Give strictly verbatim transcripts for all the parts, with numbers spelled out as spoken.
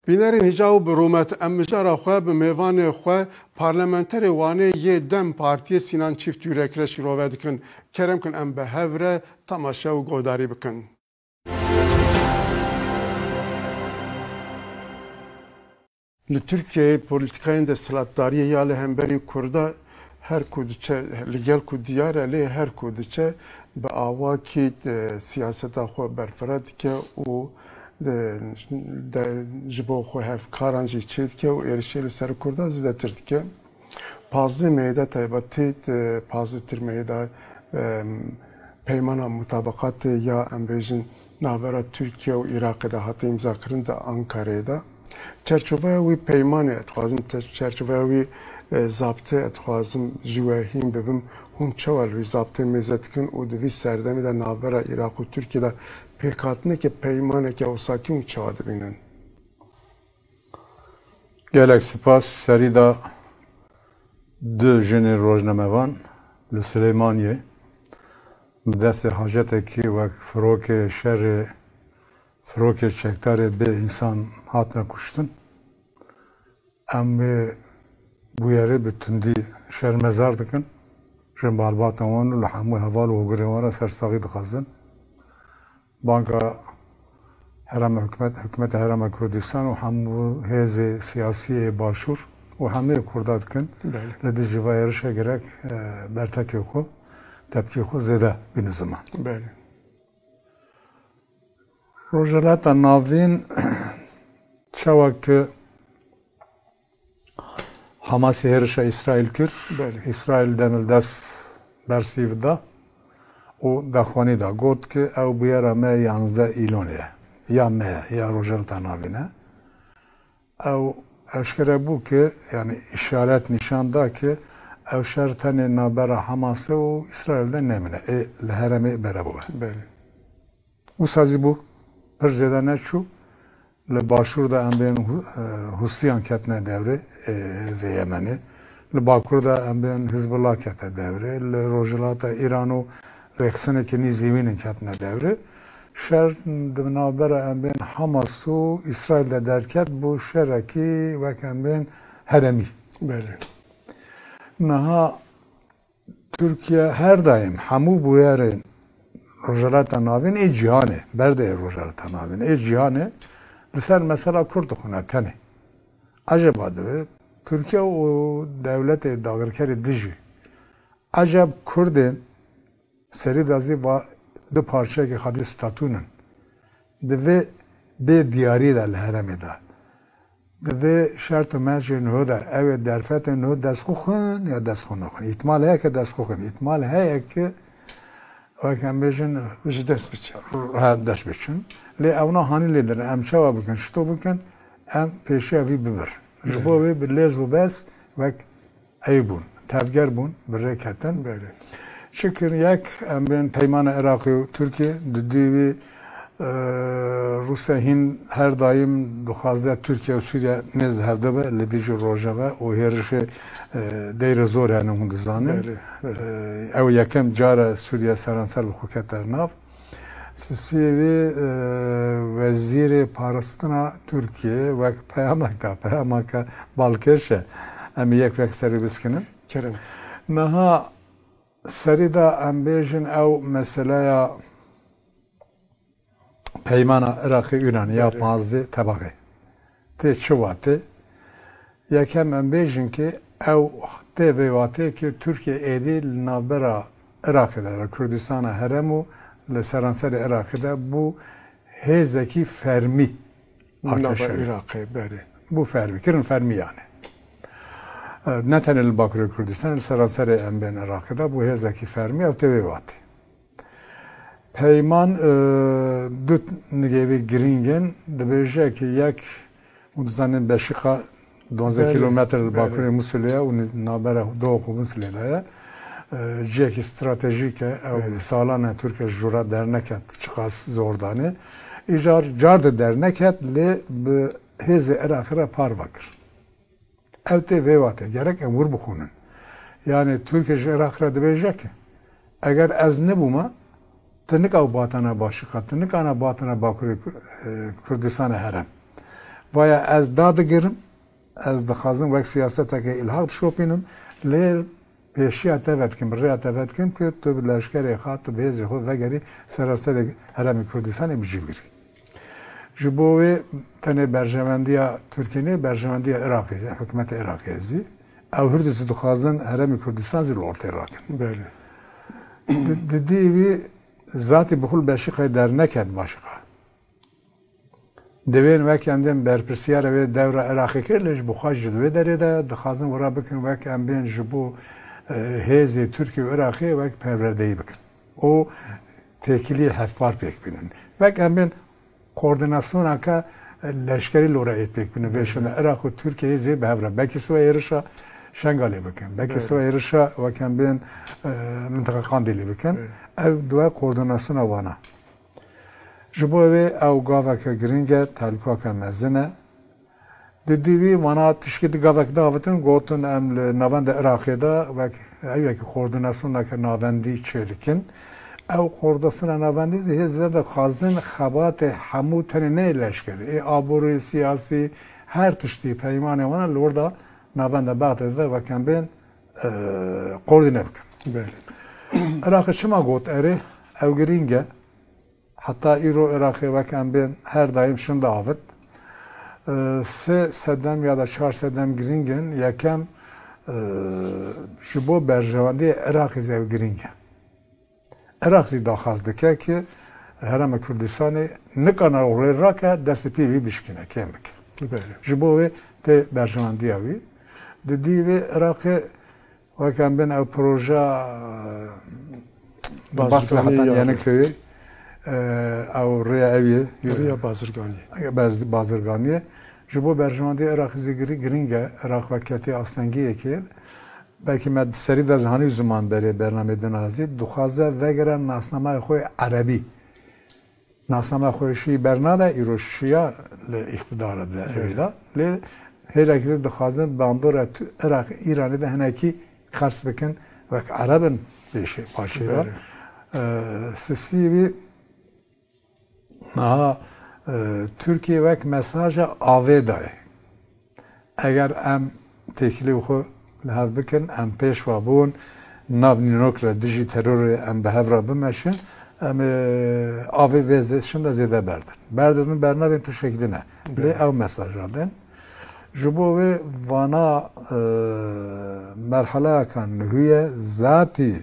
Bînerên hêja û bi rûmet, em mijara xwe bi mêvanê xwe, parlamenterê Wanê yê DEM Partiyê Sînan Çîftyurek re şîrove dikin. Kerem kin em bi hev re temaşe û guhdarî bikin. Li Tirkiyeyê polîtîkayên desthilatdariyê ya li hemberî Kurda her ku diçe, li gel ku diyar e, lê her ku diçe bi awakî, e, siyaseta xwe berfireh dike û, e, de, ji bo xwe hevkaran jî çêdike û êrişê li ser Kurda zêdetir dike. Pazdeh Meyê de taybetî, e, pazdeh Meyê de, e, peymana mutabeqatê ya, em bêjin, navbera Tirkiye û Iraqê de hate îmzakirin di Ankareyê de. Çerçoveya wî peymanê, ez dixwazim te-, çerçoveya wî, e, zabtê, ez dixwazim ji we hîn bibim. Hûn çawa li wî zabtê mêze dikin û di vî serdemê de navbera Iraq û Tirkiye de pêkhatineke peymaneke wisa kî hûn çawa dibînin? Gelek spas. Serî de du jinên rojnamevan li Silêmaniyê bi destê hacetekî wek firokê şerê, firokê çekdarê bê însan hatine kuştin. Em wê bûyerê bi tundî şermezar dikin. Ji malbata wan û li hemû heval û hogirên wan re sersaxî dixwazin. Banka Herêma Hikûmet-, Hikûmeta Herêma Kurdistan û hemû hêzê siyasî yê Başûr û hemû yê Kurda dikin. Belê. Li dijî vê êrişê gerek, e, bertekê xwe, tepkê xwe zêde bîne ziman. Belê. Rojhilata Navîn çawa ki Hamasê hêrişa Îsraîl kir. Belê. Îsraîl demildest bersîv da û daxuyanî da. Got ki ew bûyera me yanzdeh Îlonê ye. Ya me ye, ya Rojhilata Navîn e. Ew eşkere bû ki, yanî îşaret nîşan da ki ew şer tenê navbera Hamasê û Îsraîl de nemîne. Ê li herêmê berebû be. Belê. Wisa zî bû, pir zêde neçû. Li başûr de em bên Hu-, e, Hûsiyan ketine dewrê, e, hêzê Yemenê. Li bakur de em bên Hizbullah kete dewrê. Li rojhilata Îran û rêxistineke nîzî wînin ketine dewrê. Şer di navbera em bên Hamas û Îsraîl de derket, bû şerekî wek em bên herêmî. Belê. Niha Tirkiye her daîm hemû bûyerên Rojhilata Navîn ê cîhanê, berdeyê Rojhilata Navîn ê cîhanê li ser mesela Kurd dixwine tenê. Eceba divê Tirkiye û dewletê dagirkerê dijî, eceb Kurdên serî de zî va du parçeyekê xwedî statûn in. Divê bê diyarî de li herêmê de. Di vê şert û mercên ho de, ew ê derfetên ho dest xwe xin ya dest xwe nexwin. Îhtimal heye ke dest xwe xin. Îhtimal heye ke, wek em bêjin, ji dest biçin. Ha, dest biçin. Lê ewna hanî lê dirin. Em çawa bikin? Çito bikin? Em pêşiya vî bibir. Ji bo Belê. Wê bi lêz û bes wek ey bûn, tevger bûn, bi rê ketin. Belê. Çi kir? Yek, em bên peymana Iraqê û Tirkiyê, di dû wî, e, Rûsya hîn her daîm dixwaze Tirkiye û Sûriye nêz hev de be, li dijî Rojava û hêrişê, e, Deir Zor hene, hûn dizanin. Belê, belê. E, ew yekem car e Sûriye seranser bi xwe kete nav. Sisiyê wê, e, wezîrê parastina Tirkiyê wek peyamek da, peyameke balkêş e. Em ê yek wek serê biskinin. Kerem. Niha serî de em bêjin ew meseleya peymana Iraqê Îranê ya Belê. Panzdeh Tebaxê. Tê çi watê? Yekem em bêjin ki ew tê vê watê ki Tirkiye êdî li navbera Iraqê de, li Kurdistana Herem û li seranserê Iraqê de bû hêzekî fermî Nava artêşerê. Iraqê, berê. Bû fermî, kirin fermî yani. E, ne tenê li Bakurê Kurdistan, li seranserê em bên Iraqê de bû hêzekî fermî, ew tê vê watê. Peyman, e, du nigê vê girîng in. Dibêje ki yek, hûn dizanin Beşîqa duwazdeh Belê, kîlometre li belê. Bakurê Musulê ye û niz-, navbera Dihok û Musulê de ye. E, cihekî stratejîk e. Ew Belê. Salan e Tirkiye ji jûra derneket, çiqas zor danê. Îcar car de derneket, lê bi hêzê Iraqê re parve kir. Ew tê vê wate, gerek em wir bixwînin. Yani Tirkiye ji Iraq re dibêje ki, eger ez nebûme, tu nika û batana Başîqa, tu nikana batana Bakurê Ku-, e, Kurdistana Herem. Vaya ez dadigirim, ez dixwazim wek siyaseteke îlhaq dişopînim, lê pêşiya te vedikim, rêya te vedikim ku tu bi leşkerê xwe, tu bi hêzê xwe vegerî seraserê Herêmê Kurdistanê bi cî bigirî. Ji bo wê tenê berjewendiya Tirkiyê nê, berjewendiya Iraqê, hikûmeta Iraqê zî. Ew her du jî dixwazin Herêmê Kurdistan zî li ortê rakin. Belê. Di, di dî wî zatî bi xwe beşîqê derneket başiqa. Divên wek em bên berpirsiyara wê dewra Iraqê kir, lê ji bo xwe ji wê derê de dixwazin wira bikin wek em bên ji bo, e, hêzê Tirkiye û Iraqê wek perwerdeyî bikin. Û têkiliyê hevpar pêk bînin. Wek em bên koordînasyoneke leşkerî li wira ê pêk bînin. Vê şûnde Iraq û Tirkiye zê bi hev re. Belkî siwa êrişa Şengalê bikin. Belkî siwa êrişa wek em bên, e, mintiqa Qandîlê bikin. Ev duwa koordînasyona wana. Ji bo wê ew gaveke girîng e, tehlûkeke mezin e. Di dî wî wana tişkî di gavek davitin, gotin em li navenda Iraqê de wek ew yekî koordînasyoneke navendî çêdikin. Ew koordînasyona navendî zî hê zêde dixwazin xebatê hemû tenê ne leşkerî, ê aborî, siyasî, her tiştî peymanê wana li wir de navenda Bexdadê de wek em bên, e, koordîne bikin. Belê. Iraqê çima got erê? Ew girîng e. Heta îro Iraqê wek em bên her daîm şinda avit. E, sê sedem ya da çar sedem girîng in. Yekem, e, ji bo berjewendiyê Iraqê zî ew girîng e. Iraq zî daxwaz dike ki Herêma Kurdistanê nikana rê rake destê pê wî bişkîne, kêm bike. Belê. Ji bo wê tê berjewendiya wî. Di dî wê Iraqê Wek em bên ew proja, e, Basrê Bazirganiyê heta ya Yenîköyê, e, ew rêya ew ye. Rêya Bazirganiyê. Baz-, Bazirganiyê. Ji bo berjewendî Iraqê zî girî-, girîng e. Iraq wek ketî astengiyekê. Belkî me serî de zihanî ziman berê bernameyê din azî. Dixwaze vegere nasnameya xwe erebî. Nasname xwe şî bernade, îro şiya li îqtidara de, evet, evê de. Lê hêlekî de dixwazin bandora tu-, Iraq, Îranê de hinekî qers bikin, wek Ereb in pêşê, paşê de. Belê. Ee, sisî wî niha, e, Tirkiye wek mesaja avê daye. Eger em têkilî xwe li hev bikin, em pêşva bûn, nav nînok re dijî terorê em bi hev re bimeşin, em ê avê vê zê-, şinda zêde berdin. Berdin, bernadin tiştekî din e. Lê ew mesaja din. Ji bo wê vana, e, merheleyakan nihûye zatî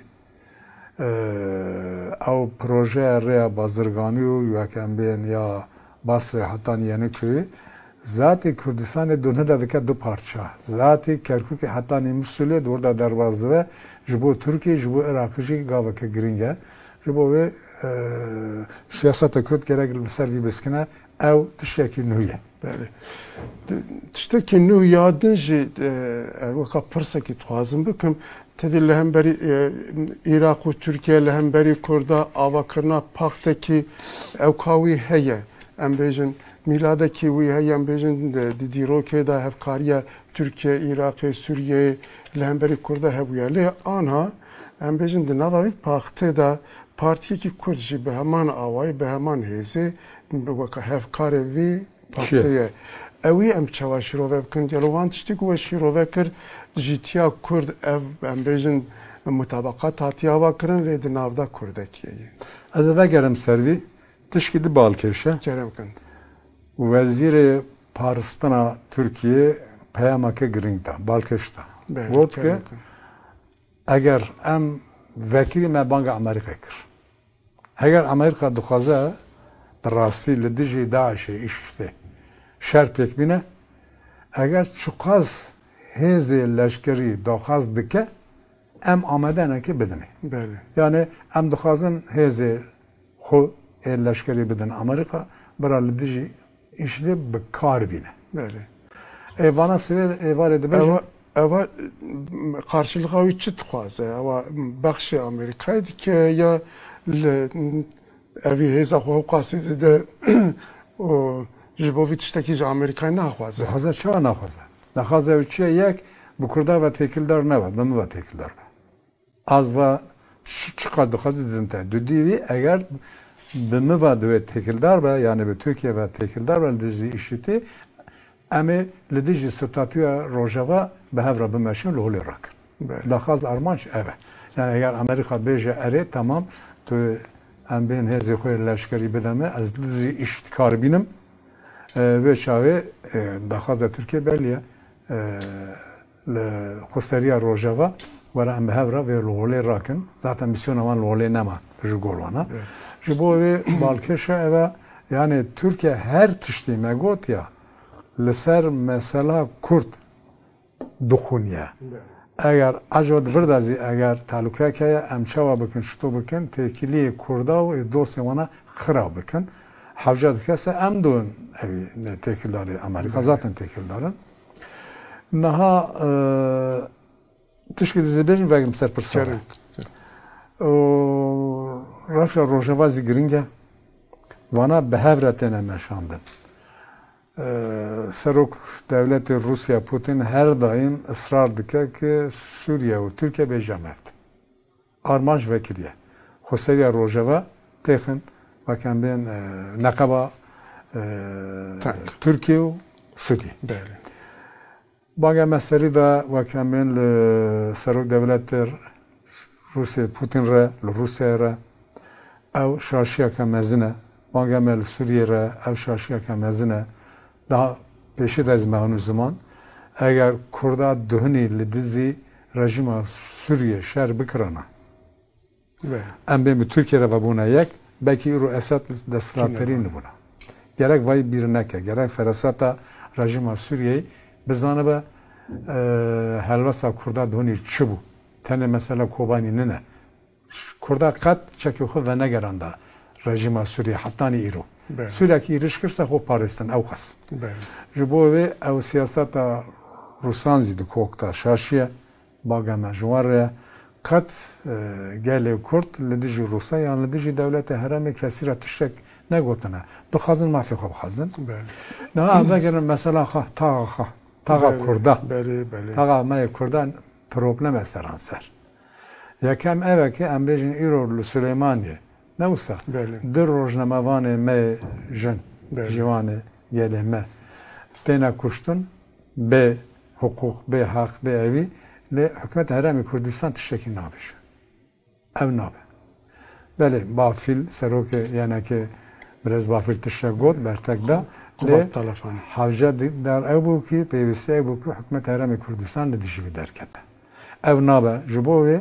Ew projeya rêya bazirganî û wek em bên ya Basrê hetan Yenîkuyê, zatî Kurdistanê duhne de dike du parça. Zatî Kerkûkê hetanî Misulê di wir de derbas dibe, ji bo Tirkiyê, ji bo Iraqê jî gaveke girîng e. Ji bo wê, e, siyaseta Kurd gerek li ser vî biskine, ew tiştekî nû ye. Belê. Di-, tiştekî nû ya din jî, e, ev weka pirsekî dixwazim bikim. Tedî li hemberî, e, Iraq û Tirkiye, li hemberî Kurda avakirina paxtekî ewka wî heye. Em bêjin mîladekî wî heye, em bêjin di, di dîrokê de hevkariya Tirkiye, Iraqê, Sûriyeyê li hemberî Kurda hebûye. Lê anha em bêjin di nava vî paxtê de partiyekî Kurd jî bi heman awayî, bi heman hêzê, weka hevkarê vî Partî ye. Ewî em çawa şîrove bikin? Gelo wan tiştî ku we şîrove kir, dijîtiya Kurd ev, em bêjin, mutabaqat hatiye ava kirin, lê di navda Kurdekî ye. Ez ê vegerim ser vî, tişkî di balkêş e. Kerem kin. Wezîrê Paristina Tirkiyê peyameke girîng da, balkêş da. Belê, got ki, kerem kin. Eger em vekirî me banga Amerîkayê kir. Heger Amerîka dixwaze bi rastî li dijî DAIŞê, IŞIŞê şer pêk bîne, eger çiqas hêzê leşkerî daxwaz dike, em amade ne ki bidinê. Belê. Yani em dixwazin hêzê xwe ê leşkerî bidin Amerîka, bira li dijî îşlê bi kar bîne. Belê. Ê vana sivê êvarê dibêjin. Ewa, ewa, m, qarşılığa wî çi dixwaze? Ewa, m, bexşê Amerîkayê dike ya li, m, evî hêza xwe ewqasî zêde û ji bo vî tiştekî ji Amerîkayê naxwaze? Dixwaze, çawa naxwaze? Naxwaze ew çi ye? Yek, bi Kurda ve têkildar nebe, bi min ve têkildar be. Az va çi, çiqas dixwaze didin te. Dudî wî eger bi min ve divê têkildar be, yani bi Tirkiye ve têkildar be, li dijî IŞÎDê, Em ê li dijî statûya Rojava bi hev re bimeşin, li holê rakin. Belê. Daxwaz, armanc ev e. Yani eger Amerîka bêje erê, temam, tu em bên hêzê xwe leşkerî bide me, ez li dijî îştikar bînim. E, vê çaxê, e, daxwaza Tirkiye belî ye. E, li xweseriya Rojava were em bi hev re vê li holê rakin. Zaten mîsyona wan li holê nema ji gor wana. Evet. Ji bo vê balkêşa ev e, yani Tirkiye her tiştê me got ya, li ser mesela Kurd dixuniye. Evet. Eger ecaba di vir de zî eger tehlukeyek heye, em çawa bikin, çito bikin, têkiliyê Kurda û ê dostê wana xira bikin. Hewce dikese em dûn evî têkildarê Amerîka, evet, zaten têkildar in. Niha, e, tişkî dizê bêjim, vegirim ser pirsa. Kerem. Û rewşa Rojava zî giring e. Vana bi hev re têne meşandin. E, Serok Dewletê Rûsya Putin her daîm israr dike ki Sûriye û Tirkiye bêje meft. Armanc vekiriye. Xweseriya Rojava têxin, weke em bên, e, neqeba, e, Tirkiye û Sûriye. Belê. Banga me serî de weke em bên li Serok Dewletê Rûsya Putin re, li Rûsyayê re, ew şaşiyeke mezin e. Banga me li Sûriyê re, ew şaşiyeke mezin e. Daha pêşî de ez me hûn ziman, eger Kurda duhunî li dijî rejîma Sûriyê şer bikirana, belê, em bên bi Tirkiye re vebûna yek, belkî îro Esed desthilatdarî nibûna. Gerek vay bîr neke, gerek feraseta rejîma Sûriyeyê bizanibe, e, helwesta Kurda duhunî çi bû. Tenê mesela Kobanî nine. Kurda qet çekê xwe venegeranda rejîma Sûriyê hetanî îro. Belê. Sûriyekî êrîş kir, ser xwe parêstin, ew qas. Belê. Ji bo vê ew siyaseta Rûsan zî di kok de şaşiye, baga me ji wan re ye. Qet, e, gelê Kurd li dijî Rûsa yan li dijî dewletê herêmê kesî re tiştek negotine. Dixwazin mafê xwe bixwazin. Belê. Niha em vegerin mesela xwe, taxa xwe, taxa Kurda. Belê, belê. Taxa me yê Kurda problem e seranser. Yekem ev e ki em bêjin îro li Silêmaniyê, ne wisa? Belê. Du rojnamevanê me yê jin, belê, ciwanê gelê me têne kuştin, bê hiqûq, bê heq, bê evî, lê hikûmeta Herêmê Kurdistan tiştekî nabêje. Ev nabe. Belê, Bafîl, serokê Y N K'ê, birêz Bafîl tiştek got, bertek da. Kubat Telefanî. Hewce di-, dar ew bû ki, pêwîstî ew bû ki hikûmeta Herêmê Kurdistan li dijî vî derkete. Ev nabe. Ji bo vê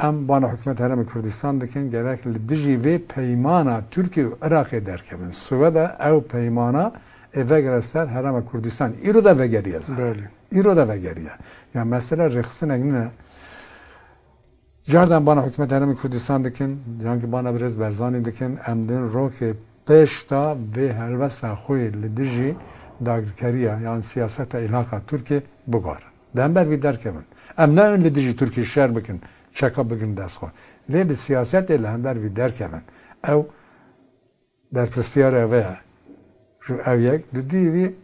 em bana hikûmeta Herêmê Kurdistan dikin, gerek li dijî vê peymana Tirkiye û Iraqê derkevin. Sweda ew peymana ê vegere ser Herêma Kurdistan. Îro de vegeriye zaten. Belê. Îro de vegeriye. Ya mesela rêxistinek nîne. Cardan bana hikûmeta Herêmê Kurdistan dikin, cankî bana birêz Berzanî dikin, em din rokê pêş de vê helwesta xwe li dijî dagirkeriya yan siyaseta îlhaqa Tirkiye biguherin. Di hember vî derkevin. Em nayên li dijî Tirkiye şer bikin, çeka bigrin dest xwe. Lê bi siyasetê li hember vî derkevin. Ew berpirsiyar ev e. Ji ev yek, di dî vî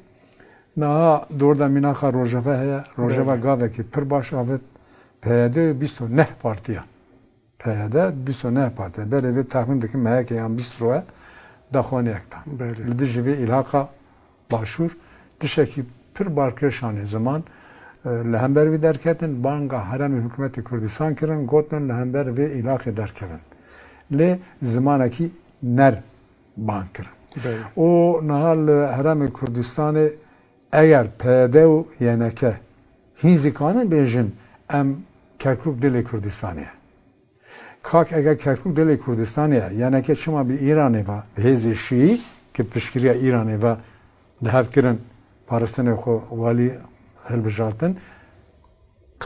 niha dor de mînaxa Rojava heye. Rojava, belê, gavekî pir baş avêt. P Y D û bîst û neh partiyan. P Y D bîst û neh partiyan. Belê vê texmîn dikim meheke yan bîst roj e daxuyaniyek dan. Belê. Li dijî vê îlhaqa Başûr tiştekî pir balkêş anî ziman, e, li hember vî derketin, banga herêmê hikûmetê Kurdistan kirin, gotin li hember vê îlaqê derkevin. Lê zimanekî nerm bang kirin. Belê. Û niha li Herêmê Kurdistanê eger P Y D û Y N K hîn zî kanin bêjin em Kerkûk dilê Kurdistanê ye. Kak eger Kerkûk dilê Kurdistanê ye, Y N K çima bi Îranê ve, bi hêzê Şîî ki piştgiriya Îranê ve li hev kirin, parastinê xwe walî hilbijartin,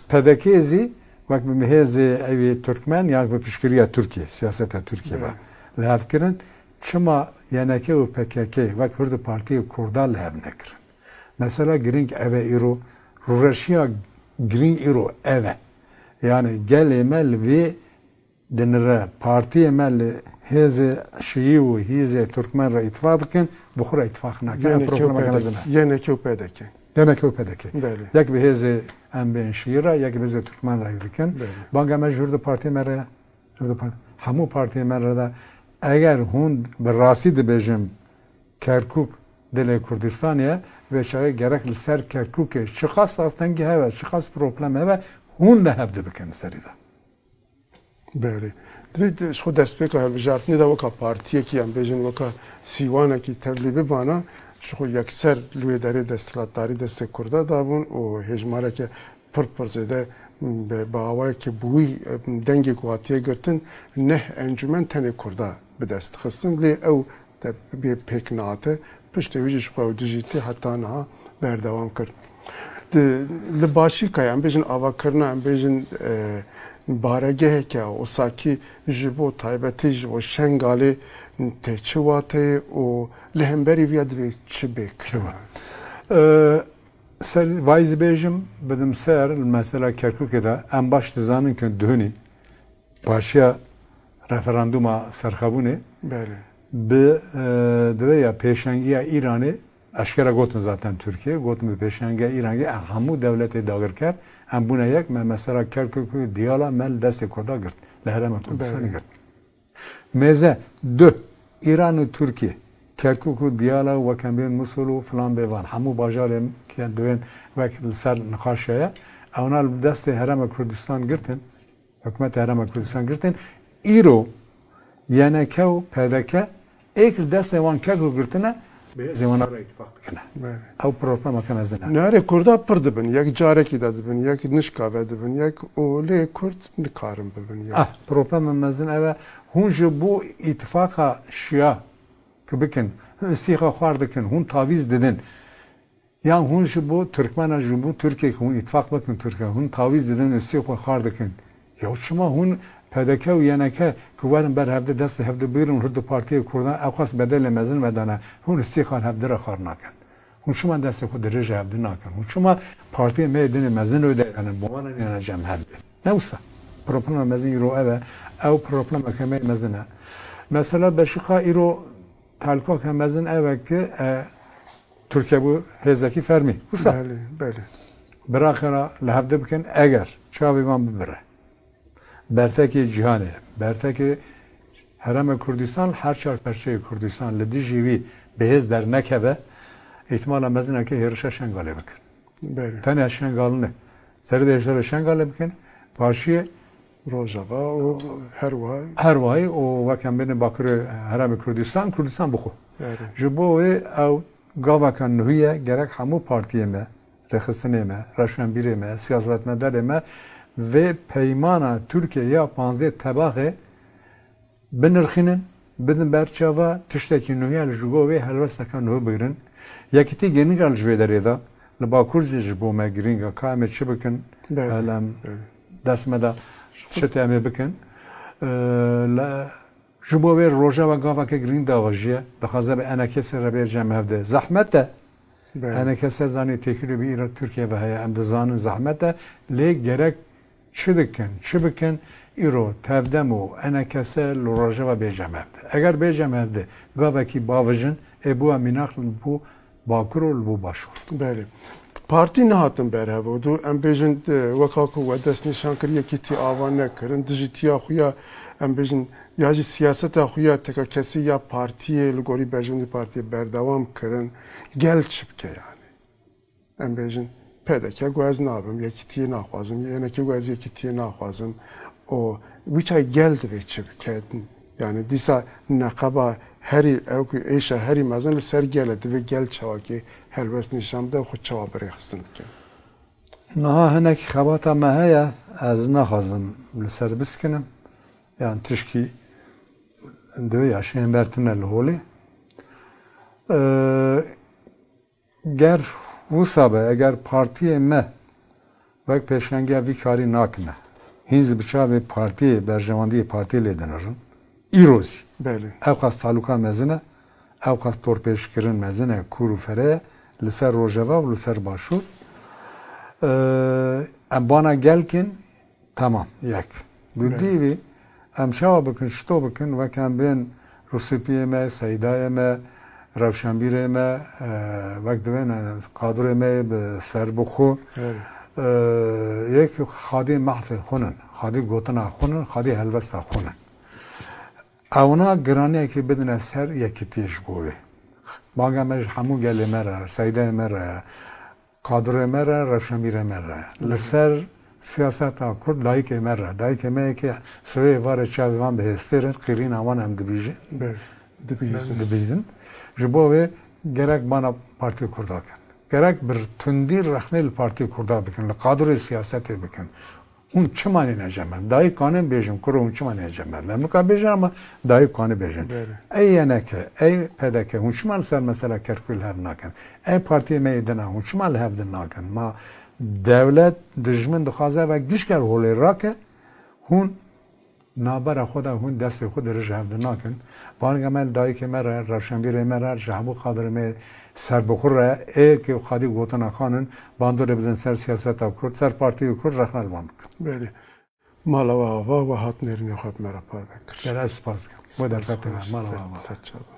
P D K zî wek bi hêzê ewî Tirkmen ya bi piştgiriya Tirkiye, siyaseta Tirkiye ve, evet, li hev kirin, çima Y N K û P K K wek hurdu partiyê Kurda li hev nekirin? Mesela girîng ev e îro, rûreşiya girîng îro ev e. Yani gelê me li vê dinire, partiyê me li hêzê Şîî û hêzê Tirkmen re îtifaq dikin, bi xwe re îtifaq nakin. Ev Y N K û problemeke mezin e. Y N K û P D K. Y N K û P D K. Belê. Yek bi hêzê em bên Şîî re, yek bi hêzê Tirkmen re dikin. Belê. Banga me ji hurdu partiyê me re, hurdu par-, hemû partiyê me re de, eger hûn bi rastî dibêjin Kerkûk dilê Kurdistanê ye, vê çaxê gerek li ser Kerkûkê çiqas astengî hebe, çiqas problem hebe, hûn de hevdi bikin li serî de. Belê. Divê de ji xwe destpêka hilbijartinê de weka partiyekî, em bêjin weka sîwanekî tevlî bibana, ji xwe yekser li wê derê desthilatdarî destê Kurda dabûn û hêjmareke pir pir zêde bi, bi awayekî bi wî dengê ku hatiye girtin, neh encûmen tenê Kurda bi dest dixistin. Lê ew te bê pêk nehate, piştê wî jî ji xwe ew dijîtî heta niha berdewam kir. Di, li başî ka em bêjin avakirina, em bêjin, e, baregeheke osakî ji bo taybetî ji bo Şengalê tê çi wateyê û li hemberî viya divê çi bê kirin? Çi be? E, ser, vayî zî bêjim, bidim ser, li mesela Kerkûkê de em baş dizanin ku duhunî paşiya referanduma serxebûnê Belê. bi, e, divê ya pêşengiya Îranê eşkere gotin zaten Tirkiye, gotin bi pêşengiya Îranê em hemû dewletê dagirker, em bûne yek, me mesela Kerkûk û Diyala me li destê Kurda girt, li Herêma Kurdistanê Belê. girt. Mêze, du, Îran û Tirkiye, Kerkûk û Diyala û wek em bên Musul û filan bêvan, hemû bajarên ke divên wek li ser niqaşe ye, ewna li destê Herêma Kurdistan girtin, Hikûmeta Herêma Kurdistan girtin, îro Y N K û P D K êk li destê wan Kerkûk girtine, bi hêzên wan re îtifaq bikine. Belê. Ew problemeke mezin e. Nerê Kurda pir dibin, yek carekî de dibin, yek nişka ve dibin, yek û lê Kurd nikarin bibin yek. Ah, problema mezin ev e, hûn ji bo îtifaqa şiya ku bikin, hûn îstîxa xwar dikin, hûn tavîz didin. Yan hûn ji bo Tirkmena, ji bo Tirkiyê ku hûn îtifaq bikin Tirkiye, hûn tavîz didin, îstîxa xwar dikin. Ya çima hûn P D K û Y N K ku werin ber hevdi destê hevdi bigirin, hûn du partiyê Kurdan ew qas bedelê mezin vedane, hûn îstîxan hevdi re xwar nakin? Hûn çima destê xwe dirêje hevdi nakin? Hûn çima partiyê me yê dinê mezin wê de, yani, bi wan re nêne cem hevdi? Ne wisa. Problema mezin îro ev e. Ew problemeke me yê mezin e. Mesela Beşîqa îro tehlukeke mezin ev e ki, e, Tirkiye bû hêzekî fermî. Wisa. Belê, belê. Biraxera li hevdi bikin, eger çavê wan bibire. Bertekê cîhanê, bertekê Herêma Kurdistan, her çar perçeyê Kurdistan li dijî wî bi hêz dernekeve, îhtimala mezin e ki hêrişa Şengalê bikin. Belê. Tenê Şengal ne. Serê de hêrişa Şengalê bikin, paşiyê Rojava û her wiha. Her wahî û wek em bêne Bakurê Herêma Kurdistan, Kurdistan bi xwe. Belê. Ji bo wê ew gaveka nuhî ye, gerek hemû partiyê me, rêxistinê me, rewşenbîrê me, siyasetmedarê me vê peymana Tirkiye ya panzdeh Tebaxê binirxînin, bidin ber çava, tiştekî nuhî ye, li ji go wê helwesteke nuhî bigirin. Yekîtî girîng e li ji vê derê de, li Bakur jî ji bo me girîng e, ka em ê çi bikin, Belê, hel em belê. dest me de çi tê em ê bikin. Ee, le, Ji bo vê Rojava gaveke girîng dawajiye, dixwaze bi enekesê re bê cem hevdê. Zehmet e. Belê. Enekese zanî têkilî bi îro Tirkiye ve heye. Em dizanin zehmet e. Lê gerek çi dikin, çi bikin, îro tevdem û enekese li Rojava bê cem hevdê. Eger bê cem hevdê gavekî bavijin, ê bûa mînak li bo Bakur û li bo Başûr. Belê. Partî nehatin ber hev û dû, em bêjin, e, weka ku we dest nîşan kir, yekîtî ava nekirin, dijîtiya xwe ya, em bêjin, ya jî siyaseta xwe ya tekakesî ya partiyê li gorî berjewendî partiyê berdewam kirin, gel çi bike yani? Em bêjin, P D K got ez nabim, yekîtiyê naxwazim, Y N K got ez yekîtiyê naxwazim. Û wî çay gel divê çi bike? Yani dîsa neqeba herî, ew ku êşa herî mezin li ser gel e, divê gel çawakê helwest nîşan bide û xwe çawa bi rêxistin bike? Niha hinek xebata me heye, ez naxwazim li ser biskinim. Yan tişkî divê ya şên ber tune li holê. Ee, Ger wisa be, eger partiyê me wek pêşengiya vî karî nakine, hîn zî bi çavê partiyê, berjewendiyê partiyê lê dinirin, îro jî Belê. ew qas talûka mezin e, ew qas torpêşkirin mezin e, kûr û fere ye, li ser Rojava û li ser Başûr. Ee, em bana gel kin, Tamam, yek. Belê. Gudî vî, em çawa bikin, çito bikin, wek em bên Rusîpiyê me, Seydayê me, rewşenbîrê me, e, wek divên, e, kadroyê me yê bi serbixwe, Belê. e, yek xadî mehfê xwe nin, xadî gotina xwe nin, xadî helwesta xwe nin. Ewna giraniyekê bidine ser yekîtiyê ji bo wê. Banga me ji hemû gelê me re, seydeyê me re, kadroyê me re, rewşenbîrê me re. Li ser siyaseta Kurd dayikê me re. Dayikê me yekê sivê varê çavê van bi hêstêr in, qîrîna wan em dibîjin. Belê. Dibîzin. Dibîzin. Ji bo wê gerek bana Partî Kurda kin. Gerek bi tundî rexnê li Partî Kurda bikin, li kadroyê siyasetê bikin. Hûn çima nêne cem me? Dayik kanin bêjin, kuro hûn çima nêne cem me? Me mika bêjin ama dayik kanin bêjin. Belê. Ey Y N K, ey P D K, hûn çima li ser mesela Kerkûkê li hev nakin? Ey partiyê me yê din e, hûn çima li hev din nakin? Ma dewlet dijmin dixwaze ve gişker holê rake, hûn nabera xwe de hûn destê xwe dirêj hev din nakin. Banga me li dayikê me re, rewşenbîrê me re, ji hemû kadrê me serbixwe re, ê ke xwedî gotina xanin, bandorê bidin ser siyaseta Kurd, ser partiyê Kurd, rexne li wan bikin. Belê. Mala we ava, we hat nêrînê xwe bi me re parve kir. Gelek spas dikim. Bo derfetê me, mala we ava. Ser çava.